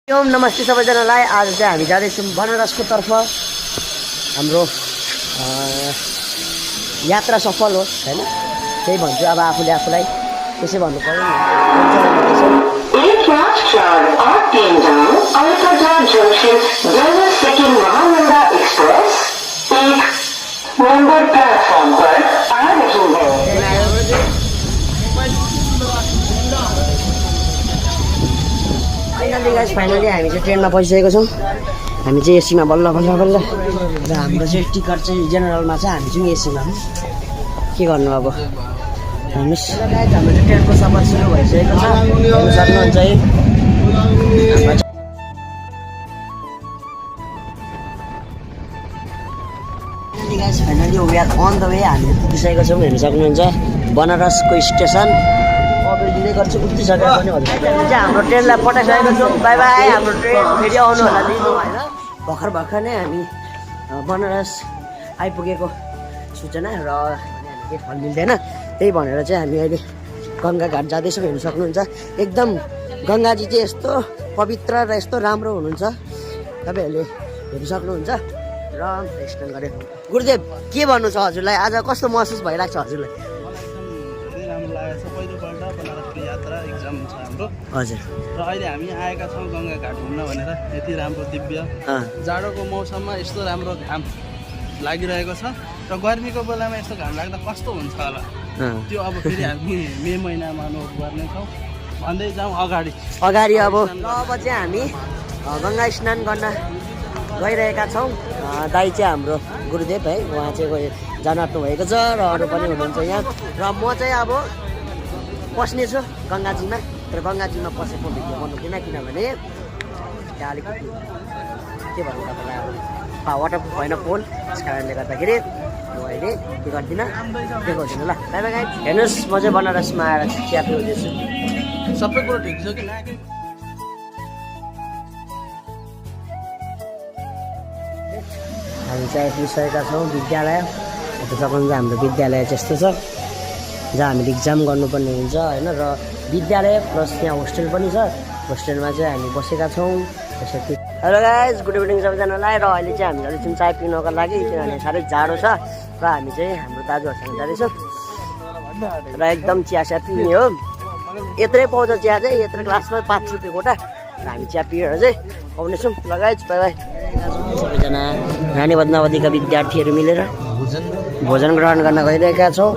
ओम नमस्ते सबैजनालाई। आज चाहिँ हामी जाँदैछौँ बनारसको तर्फ। हाम्रो यात्रा सफल होस् हैन, त्यही भन्छु। अब आफूले आफूलाई त्यसै भन्नु पर्यो फाइनली हामी चाहिँ ट्रेनमा पसिसकेको छौँ। हामी चाहिँ एसीमा बल्ल बल्ल बल्ल र हाम्रो चाहिँ टिकट चाहिँ जेनरलमा छ। हामी चाहिँ एसीमा हो। के गर्नु अब हेर्नुहोस्, हाम्रो चाहिँ ट्रेनको सफर सुरु भइसकेको छ। हेर्नु सक्नुहुन्छ है। Finally we are on the way. हामीले पुगिसकेको छौँ। हेर्नु सक्नुहुन्छ बनारसको स्टेसन। अबेर दिँदै गर्छु, उठिसकेको पनि होला। चाहिँ हाम्रो ट्रेनलाई पठाइसकेको छौँ। By by. हाम्रो ट्रेन फेरि आउनु होला लिनु होइन। भर्खर भर्खर नै हामी बनारस आइपुगेको सूचना र हामी केही फल मिल्दैन, त्यही भनेर चाहिँ हामी अहिले गङ्गा घाट जाँदैछौँ। हेर्नु सक्नुहुन्छ एकदम गङ्गाजी चाहिँ यस्तो पवित्र र यस्तो राम्रो हुनुहुन्छ, तपाईँहरूले हेर्नु सक्नुहुन्छ। र स्नान गऱ्यो। गुरुदेव के भन्नु छ हजुरलाई? आज कस्तो महसुस भइरहेको छ हजुरलाई? पहिलोपल्ट बनारसको यात्रा एक्जाम छ हाम्रो। हजुर। र अहिले हामी आएका छौँ गङ्गा घाट घुम्न भनेर। यति राम्रो दिव्य जाडोको मौसममा यस्तो राम्रो घाम लागिरहेको छ। र गर्मीको बेलामा यस्तो घाम लाग्दा कस्तो हुन्छ होला त्यो अब फेरि हामी मे महिनामा अनुभव गर्नेछौँ। भन्दै जाउँ अगाडि। अब चाहिँ हामी गङ्गा स्नान गर्न गइरहेका छौँ। दाइ चाहिँ हाम्रो गुरुदेव है, उहाँ चाहिँ जान आँट्नु भएको छ र अरू पनि हुनुहुन्छ यहाँ। र म चाहिँ अब पस्नेछु गङ्गाजीमा। तर गङ्गाजीमा पसेको भिडियो बनाउँदिन, किनभने त्यहाँ अलिकति के भन्नु तपाईँलाई, अब वाटरप्रुफ होइन फोन, त्यस कारणले गर्दाखेरि म अहिले के गर्दिनँ, देखाउँदिनँ ल। तपाईँ हेर्नुहोस्, म चाहिँ बनारसमा आएर चिया पिउँदैछु। सबै कुरो ठिक छ कि न? हामी चाहिँ आइपुगिसकेका छौँ विद्यालय। तपाईँ हाम्रो विद्यालय त्यस्तो छ जहाँ हामीले इक्जाम गर्नुपर्ने हुन्छ होइन। र विद्यालय प्लस यहाँ होस्टेल पनि छ। होस्टेलमा चाहिँ हामी बसेका छौँ त्यसरी। हेलो गाइज, गुड इभिनिङ सबैजनालाई। र अहिले चाहिँ हामी जाँदैछौँ चाय पिउनको लागि, किनभने साह्रै जाडो छ। र हामी चाहिँ हाम्रो दाजुहरूसँग जाँदैछौँ र एकदम चिया सिया पिउने हो। यत्रै पाउँछ चिया चाहिँ, यत्रो ग्लासमा 5 रुपियाँ गोटा। र हामी चिया पिएर चाहिँ आउनेछौँ। लगाइज बाई बाई। सबैजना रानी पद्मावतीका विद्यार्थीहरू मिलेर भोजन ग्रहण गर्न गइरहेका छौँ।